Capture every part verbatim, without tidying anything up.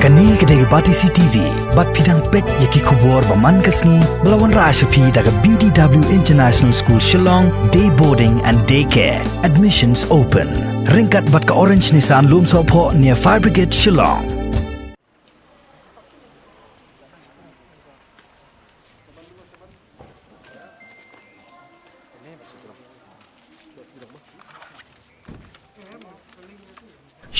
Kane ka dei ka Batesi T V, bad phi dang peit ïa ki khubor ba man ka sngi, ba la wanrah sha phi da ka B D W International School Shillong, Day Boarding and Day Care. Admissions open. Ryngkat bad ka Orange Nissan Lumsohphoh near Fire Brigade Shillong.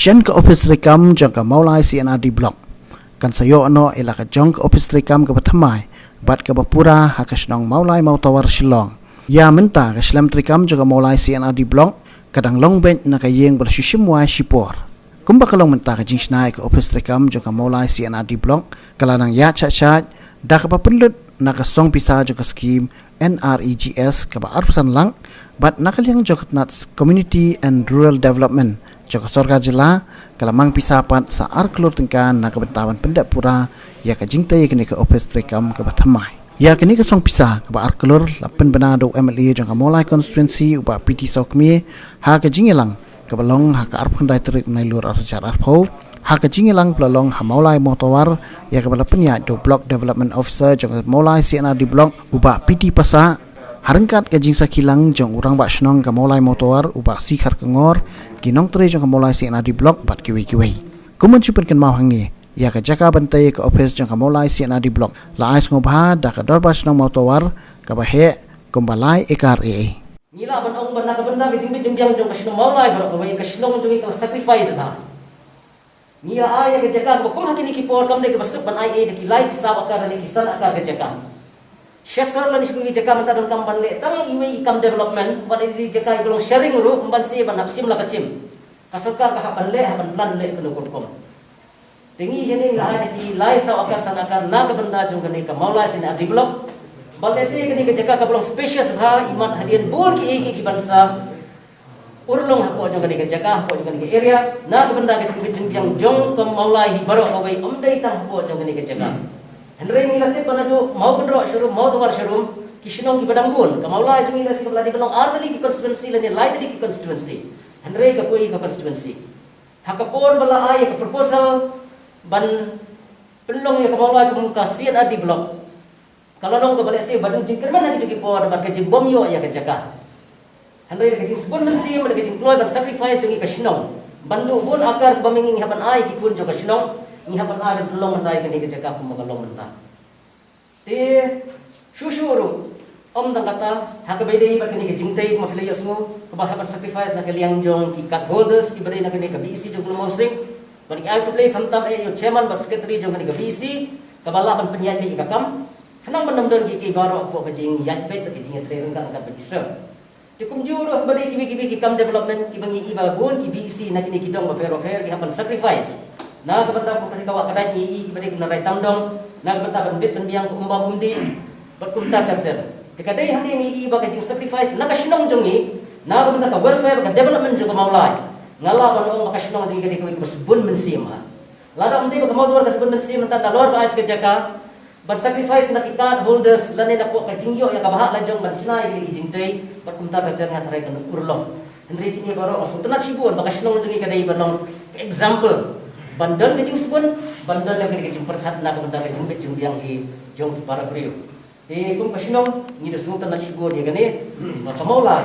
Shen ka office treikam jong ka Mawlai C and R D Block kan sa ïoh noh ïa la ka jong ka office treikam kaba thymmai bad kaba pura ha ka shnong Mawlai Mawtawar Shillong. Ïa mynta ka shlem treikam jong ka Mawlai C and R D Block ka dang long beit na ka ïing ba la shu shim wai shipor. Kumba ka long mynta ka jingshna ïa ka office treikam jong ka Mawlai C and R D Block ka la nang ïaid shah shah da kaba pynlut na ka song pisa jong ka skim N R E G S kaba arphew san lak, bad na ka liang jong ka tnat Community and Rural Development jong ka sorkar jylla ka la mang pisa pat sa ar klur tyngka na ka bynta ban pyndep pura ïa ka jingtei ïa kane ka office treikam kaba thymmai. Ïa kane ka song pisa kaba ar klur la pynbna da u M L A jong ka Mawlai constituency u Bah P T Sawkmie ha ka jingïalang kaba long ha ka arphew khyndai tarik Nailur arhajar arphew, ha ka jingïalang ba la long ha Mawlai Mawtawar, ïa kaba la pynïaid da u Block Development Officer jong ka Mawlai C and R D Block u Bah P T Passah, ha ryngkat ka jingsakhi lang jong u Rangbah Shnong ka Mawlai Mawtawar u Bah C Kharkongor, ki nongtrei jong ka Mawlai C and R D Block bad kiwei kiwei. Kum ban shu pynkynmaw hangne, ïa ka jaka ban tei ïa ka office jong ka Mawlai C and R D Block la ai sngewbha da ka Dorbar Shnong Mawtawar kaba heh kumba lai ekar ei ei. Ngi lah ban ong ba na ka bynta ka jingbit jingbiang jong ka shnong Mawlai baroh kawei, ka shnong jong ngi ka la sacrifice bha. Ngi la ai ïa ka jaka kaba kum ha kine ki por kam dei kaba suk ban ai ei da ki lai ki saw akar lane ki san akar ka jaka. Sha sor lane sha kawei ka jaka mynta donkam ban leh tang iwei i kam development, bad i jaka iba long sharing ruh ym ban sngewbha ban hap shim la ka shim. Ka sorkar ka hap ban leh, hap ban plan leh kano ka rukom. Te ngi hangne ngi la ai da ki lai saw akar san akar na ka bynta jong kane ka Mawlai C and R D Block. Bad lehse kane ka jaka kaba long spacious bha, imat hadien bun kiei kiei kiban sa urlong hapoh jong kane ka jaka, hapoh jong kane ka area, na ka bynta ka jing, ka jingbiang jong ka Mawlai hi baroh kawei, ym dei tang hapoh jong kane ka jaka. Hynrei ngi la tip ba naduh Mawkynroh sharum, Mawtawar sharum, ki shnong kiba dang bun, ka Mawlai jong ngi lehse ka la dei ban long ar tylli ki constituency lane lai tylli ki constituency. Hynrei ka kawei ka constituency. Ha ka por ba la ai ïa ka proposal ban pynlong ïa ka Mawlai kum ka C and R D Block, ka la long kaba lehse ba dang jingkyrmen ha kito ki por bad ka jingbym ïoh ïa ka jaka. Hynrei da ka jingsbun mynsiem bad da ka jingkloi ban sacrifice jong ngi ka shnong, ban duh bun akar kaba mynta ngi hap ban ai ki khun jong ka shnong, ngi hap ban ai ban pynlong mynta ïa kane ka jaka kumba ka long mynta. Te shuh shuh ruh, ym tang kata, ha kaba ïadei bad kane ka jingtei, kumba phi la ïohsngew, kaba hap ban sacrifice na ka liang jong ki card holders kiba dei na kane ka B E C jong Blue Mawsing, bad ngi ai khublei khamtam eh ïa u chairman bad secretary jong kane ka B E C, kaba lah ban pynïaid beit ïa ka kam, khnang ban ym don kiei kiei baroh hapoh ka jingïaid beit bad ka jingïatrei ryngkat ryngkat bad ki shnong. Te kumjuh ruh ba dei kiwei kiwei ki kam development kiba ngi i ba bun ki B E C na kine ki dong bapher bapher ki hap ban sacrifice. Na ka bynta ka kawah ka dait ngi i kiba dei kum na Raitambdong, na ka bynta ban bit ban biang ka Umbam Umdih, bad kumta ter ter. Te ka dei hangne ngi i ba ka jing sacrifice na ka shnong jong ngi, na ka bynta ka welfare bad ka development jong ka Mawlai. Nga lah ban ong ba ka shnong jong ngi ka dei kawei kaba sbun mynsiem ha. Lada ym dei ba ka Mawtawar ka sbun mynsiem mynta nalor ba ai ka jaka, ban sacrifice na ki card holders lane napoh ka jingïoh ïa kaba hap la jong ban shna ïa kine ki jingtei, bad kumta ter ter nga tharai kan urlong. Hynrei kine baroh nga sngewtynnat shibun ba ka shnong jong ngi ka dei ban long ka example ban don ka jingsbun, ban don ka jingpyrkhat na ka bynta ka jingbit jingbiang hi jong ki para briew. Te kum ka shnong ngi da sngewtynnat shibun ïa kane ba ka Mawlai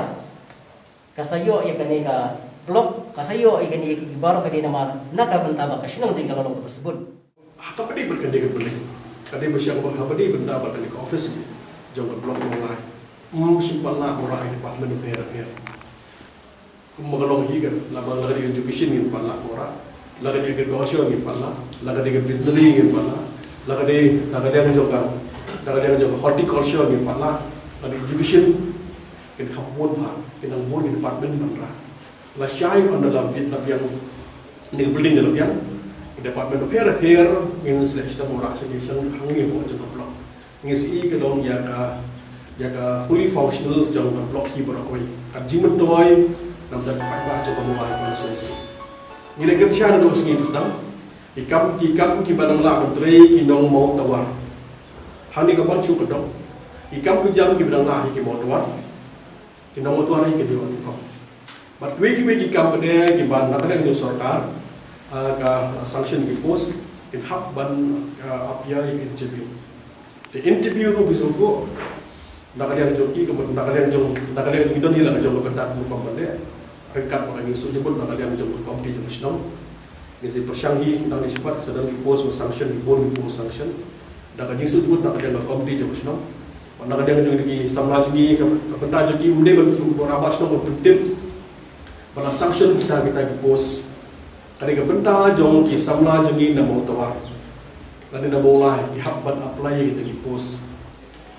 ka sa ïoh ïa kane ka block, ka sa ïoh ïa kane ïa ki baroh ka dei namar na ka bynta ba ka shnong jong ngi ka la long kaba sbun. Ha kaba dei bad kane ka building, ka dei ba shah ba ha kaba dei bynta bad kane ka office jong ka block Mawlai. Ym shym pat lah ban rah ïa ki department bapher bapher. Kumba ka long hi ka, la ba la ka dei education ngim pat lah ban rah, la ka dei agriculture ngim pat lah, la ka dei ka veterinary ngim pat lah, la ka dei, la ka dei jong ka, la ka dei jong ka horticulture ngim pat lah, la ka dei education. Kin kham bun bha, kin nang bun ki department ban rah. Lashai ynda la biang, la biang, ne building ne la biang, ki department bapher bapher ngin sa leh shitom ban rah sha ki shnong hangne hapoh jong ka block. Ngin sa i ka long ïa ka, ïa ka fully functional jong ka block hi baroh kawei. Ka jingmyntoi namar ka paidbah jong ka Mawlai constituency. Ngi la kren shai naduh sngi ba sdang. Ki kam, ki kam kiba dang lah ban trei ki nong Mawtawar. Hangne ka ban shu ka dong. Ki kam ki jam kiba dang lah hi ki Mawtawar. Ki nong Mawtawar hi ki dei wan ki kam. Bad kiwei kiwei ki kam ba dei kiba na ka liang jong sorkar, ah, ka sanction ki post. Kin hap ban, ah, appear ïa interview. Te interview ruh ki sngewthuh na ka liang jong ki, ka na ka liang jong, na ka liang jong ki don hi la ka jong ka bynta kum ban leh. Ryngkat bad ka jingsngewthuh jingmut na ka liang jong ka komiti jong ka shnong. Ngi sa pyrshang hi nang ngi shu pat sa don ki post ba sanction, ki bun ki post sanction. Da ka jingsngewthuh jingmut na ka liang ka komiti jong ka shnong. Bad na ka liang jong ki samla jong ngi, ka, ka bynta jong ki ym dei ban, ban rabah shnong ban pyntip ba la sanction kita, kita ki post. Ka dei ka bynta jong ki samla jong ngi na Mawtawar lane na Mawlai ki hap ban apply ïa kita ki post.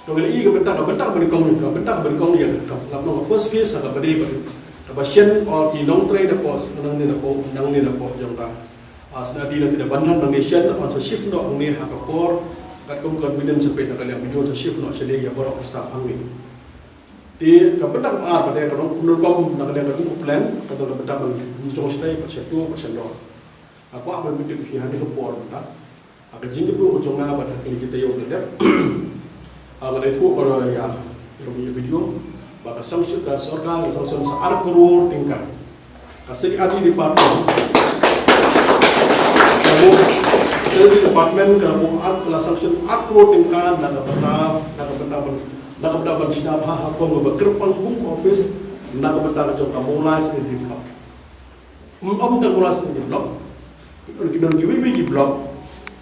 To ngi la ïohi ka bynta, ka bynta kaba nyngkong, ka bynta kaba nyngkong ïa ka, ka, ka first phase kaba dei ba, kaba shen, oh, ki nongtrei napoh, nangne napoh, nangne napoh jong ka, ah, Synadi lane Bandan, nangne shen, yn sa shift noh hangne ha ka por katkum convenience, sa peit na ka liang video, sa shift noh shalei ïa baroh ki staff hangne. Te ka bynta kaba ar pat ka long kumno rukom na ka liang ka long ka plan, ka long ka bynta ban jong shatei bad shato bad shandor. Nga kwah ban pyntip ïa phi ha kane ka por mynta, ha ka jingkynduh ka jong nga bad ha kine ki taïew ba la dep, ah, nga la ïathuh baroh ïa, ïa video ba ka sanction, ka sorkar ka sanction sa ar klur tyngka. Ka Synadi Department, ka buh, Synadi Department ka buh ar, ka la sanction ar klur tyngka na ka bynta, na ka bynta ban, na ka bynta ban shna bha ha ka rukom kaba kyrpang kum ka office na ka bynta ka jong ka Mawlai Synedi Block. Ym, ym tang Mawlai Synedi Block, ki don, ki don kiwei kiwei ki block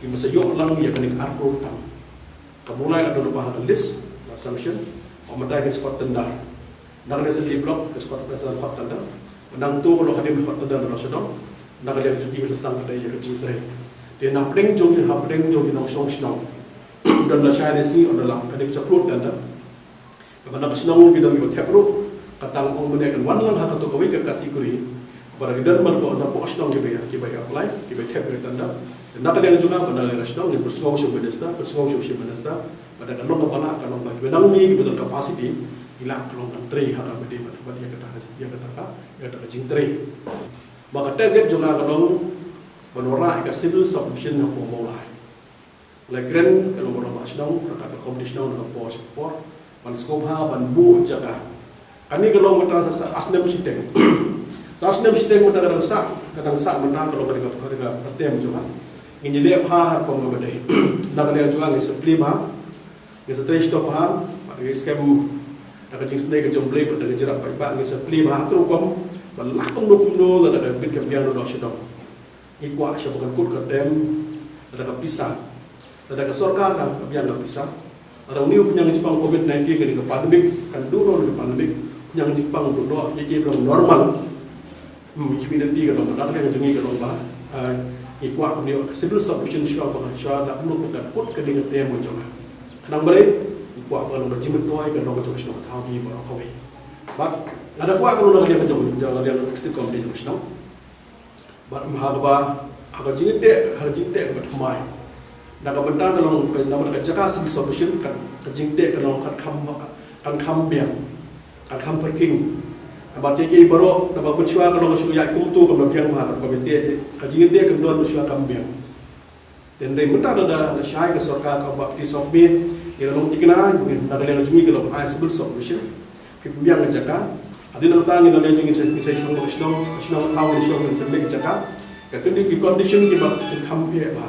kiba sa ïoh lang ïa kane ka ar klur tam. Ka Mawlai la don bha ha ka list, la sanction, ym, mynta ka sa khot tender. Na kane Synedi Block ka sa khot, ka sa khot tender. Nangta ka long hadien khot tender na shnong. Na ka liang jong ki ka sa tang ka dei ïa ka jingtrei. Te na pdeng jong ki, ha pdeng jong ki nongshong shnong, don la shai ne sngi, don la ka dei ka sa khot tender. Kaba na ka shnong ki don kiba thep ruh, ka tang ong mynne kan wan lang ha kato kawei ka category. Ba ki don man ko na ko shnong kiba ïa, kiba ïa apply, kiba thep ïa tender. Na ka liang jong nga, ba na ka liang shnong, ngin pyrsngew sha u minister, pyrsngew sha u chief minister. Ba da ka long kaba lah, ka long ba kiba nang mih, kiba don capacity, ki lah ka long ban trei ha kaba dei, ba, ba ïa kata, ïa kata ka, ïa kata ka jingtrei. Ba ka target jong nga ka long ban wanrah ïa ka civil subdivision hapoh Mawlai. La kren ka long ba shnong, ka, ka competition na ka por sha ka por, ban sngewbha ban buh jaka. Kane ka long mynta sa, sa ar snem shiteng. Sa ar snem shiteng mynta ka dang sah, ka dang sah mynta ka long ka dang ka, ka dang ka term jong nga. Ngin ïaleh bha ha ka rukom kaba dei. Na ka liang jong nga ngin sa plie bha, ngin sa trei shitom bha, ngin skhem da ka jingsnei ka jong U Blei bad da ka jingïarap paidbah, ngin sa plie bha ha ka rukom ba lah kumno kumno lada ka bit ka biang noh sha dong. Ngi kwah sha ba kan kut ka term, lada ka pisa, lada ka sorkar ka, ka biang ka pisa. Lada une u khñiang jingpang covid nineteen, kane ka pandemic, kan duh noh ka pandemic, khñiang jingpang duh noh, ïa ki long normal. Hmm, ïa ki minti ka long ba, na ka liang jong ngi ka long ba, ah, ngi kwah kumne ka civil subdivision shuwa ba, shuwa da kumno ba kan kut kane ka term ka jong nga. Khnang ba dei, ngi kwah ba ka long ka jingmyntoi ka long ka jong ka shnong thaw hi baroh kawei. Bad nga da kwah ka long na ka liang ka jong, jong ka liang ka executive committee jong ka shnong. Bad ha kaba, ha ka jingteh, ha ka jingteh kaba thymmai. Na ka bynta ka long, na ka bynta ka jaka civil subdivision, ka, ka jingteh ka long kan kham, kan kham biang, kan kham pyrkhing. Namar kiei kiei baroh, namar mynshuwa ka long shu ïaid kumto, kam biang bha, ka jingteh, ka jingteh kan don mynshuwa kam biang. Hynrei mynta da, da, da shai ka sorkar ka ba phi sop bit, ngi la long thikna, na ka liang jong ngi ka long ai civil subdivision. Phi pynbiang ka jaka. Hadien nangta ngi na ka liang jong ngi sa, ngi sa shong ka shnong, ka shnong thaw ngi shong ngi sa mih ka jaka. Ka kynti ki condition kiba ki kham eh bha.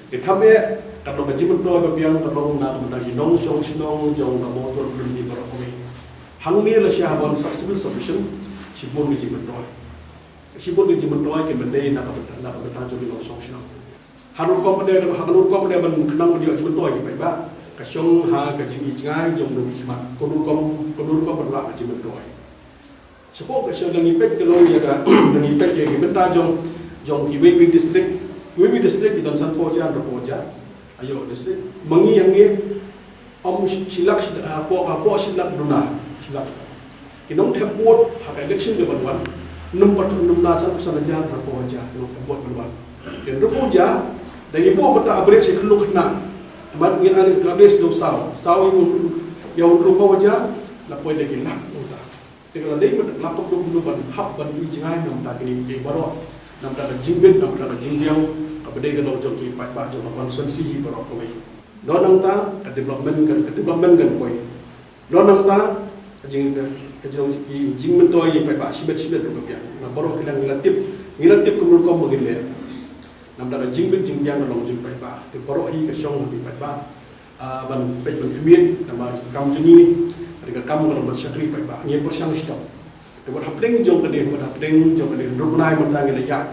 Ki kham eh, ka long ka jingmyntoi ba biang, ka long na ka bynta ki nongshong shnong jong ka Mawtawar Bryni baroh kawei. Hangne la shah ban sub civil subdivision, shibun ki jingmyntoi. Shibun ki jingmyntoi kiba dei na ka bynta, na ka bynta jong ki nongshong shnong. Ha rukom ba dei, ha rukom ba dei ban khnang ban ïoh jingmyntoi ki paidbah, ka shong ha ka jingi jngai jong u nongmihkhmat. Ka rukom, ka rukom ban wanrah ka jingmyntoi. Shapoh ka shong, da ngi peit ka long ïa ka, da ngi peit ïa ki bynta jong, jong kiwei kiwei district, kiwei kiwei district ki don sanphew hajar, hynriewphew hajar. Ïoh district. Ma ngi hangne, Ym shi, shi lak, shi, hapoh, hapoh shi lak duna, shi lak. Ki nongthep vote ha ka election ka ban wan, ym pat, ym na sanphew san hajar, hynriewphew hajar ki nongthep vote ban wan. Te hynriewphew hajar, da ngi buh mynta average shi khyllung khynnah. Mat ngin average da u saw, saw ïa u, ïa u hynriewphew hajar, la poi da ki lak mynta. Te ka la dei ban, la kumno kumno ban hap ban ïohi jngai na ka bynta kine kiei baroh, na ka bynta ka jingbit, na ka bynta ka jingbiang kaba dei ka long jong ki paidbah jong ka constituency hi baroh kawei. Don nangta ka development kan, ka development kan poi. Don nangta ka jing, ka, ka jing, ki jingmyntoi ïa ki paidbah shibit shibit ruh ka biang. Na baroh ki nang ngi la tip, ngi la tip kumno rukom ba ngin leh. Namar ka jingbit jingbiang ka long jong ki paidbah. Te baroh hi ka shong ha ki paidbah ban peit ban khmih namar ka kam jong ngi, ka dei ka kam ka long ban shakri paidbah. Ngi pyrshang shitom. Te wat hapdeng jong kane, wat hapdeng jong kane hynriew bnai mynta ngi la ïaid,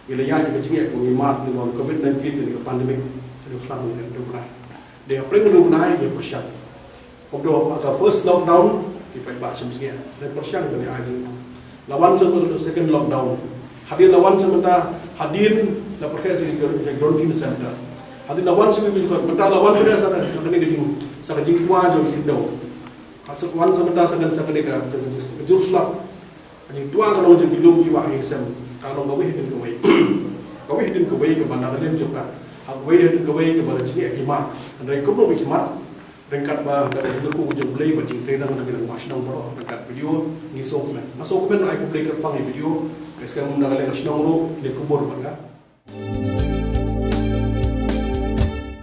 ngi la ïaid ïa ka jingeh kaba ngi mad namar covid nineteen, kane ka pandemic. Te ngi khlem ngi hynriew bnai. Te hapdeng hynriew bnai ngi pyrshang. Kumta ka first lockdown ki paidbah shim jingeh. Ngi pyrshang kane ai jingmut. La wan sa ka second lockdown. Hadien la wan sa mynta, hadien la pyrkhat sa ka quarantine center. Hadien la wan sa mynta, mynta la wan mynta sa ka, sa kane ka jing, sa ka jingkwah jong ki khyndew. Sa wan sa mynta sa ka, sa kane ka, ka jur slap. Ka jingtwa ka long jong ki lum ki wah ki sem, ka long kawei hadien kawei. Kawei hadien kawei kaba na ka liang jong ka. Ha kawei hadien kawei kaba la jingeh ki mat. Hynrei kumno ki mat, ryngkat ba da ka jingkyrkhu jong U Blei bad jingtrei nang na ka liang ba shnong baroh ryngkat video ngi sngewkmen. Nga sngewkmen ai khublei kyrpang ïa video. Ka skem na ka liang shnong ruh ïa kubur bad ka.